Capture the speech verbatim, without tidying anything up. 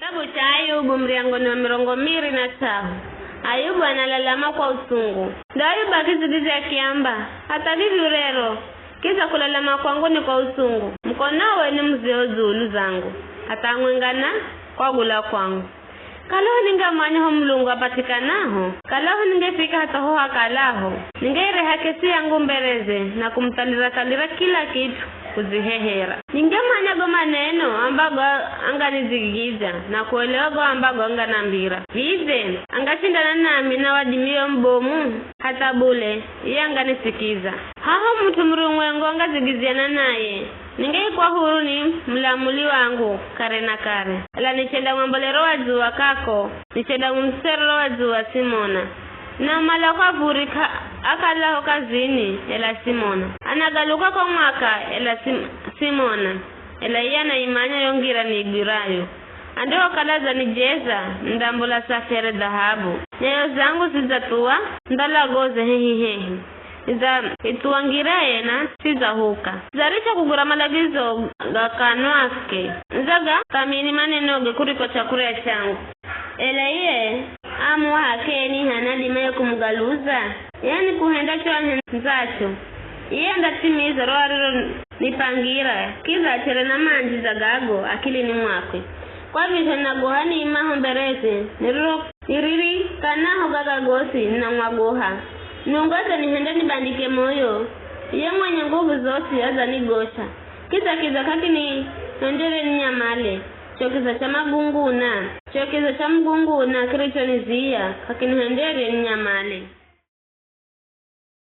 Kitabu cha Ayubu, muryango ni wa mirongo miri na t'ahu. Ayubu analalama kwa usungu. Ndo Ayubu akidzigidzya akiamba, hatha vivyo rero, kidza kulalama kwangu ni kwa usungu, mukonowe ni muzeo dzulu zangu, hatha hamwenga na kwagula kwangu. Kalaho ningamanya ho Mulungu apatikanaho, kalaho ningefika hatha ho hakalaho, ningeireha kesi yangu mbereze na kumuthalira-thalira kila kit'u kudzihehera. Ningemanya go maneno ambago anganidzigidzya na kuelewa go ambago anganambira. Vidze angashindana nami na wadimiyo mubomu? Hatha bule, iye anganisikiza. Haho mut'u murumwengu angadzigidzana naye, ningeikwa huru ni mulamuli wangu kare na kare. Ela nichendamwambolero wa dzuwa kako, nichendamumusero wa dzuwa Simona. Na mala kwa vuri ka, akalaho kazini, ela Simona. Anagaluka kwa mwaka, ela Sim, Simona. Ela iye anaimanya yo ngira niigwirayo. Andihokala adzanijeza, nindambola safi here dhahabu. Nyayo zangu zidzathuwa, ndalagoze hehi-hehi. Nidza ithuwa ngira yena, sidzahuka. Nidzarisha kugwira malagizo ga kanwake. Nidzaga thamini manenoge kuriko chakurya changu. Ela iye amuwa h'akeni hanadima ye kumugaluza, yani kuhenda cho ahendzacho. Iye andathimiza ro ariro nipangira, kidza achere na manji dza gago akilini mwakwe. Kwa vizho ninagoha niimaho mbereze, niriro, niririkanaho gaga gosi ninamwagoha. Nungu adzanihenda nibandike moyo, iye mwenye nguvu zosi adzanigosha. Kidza kiza k'akinihendere ninyamale, cho kiza cha magunguna, cho kiza cha mugunguna kirichoniziya k'akinihendere ninyamale.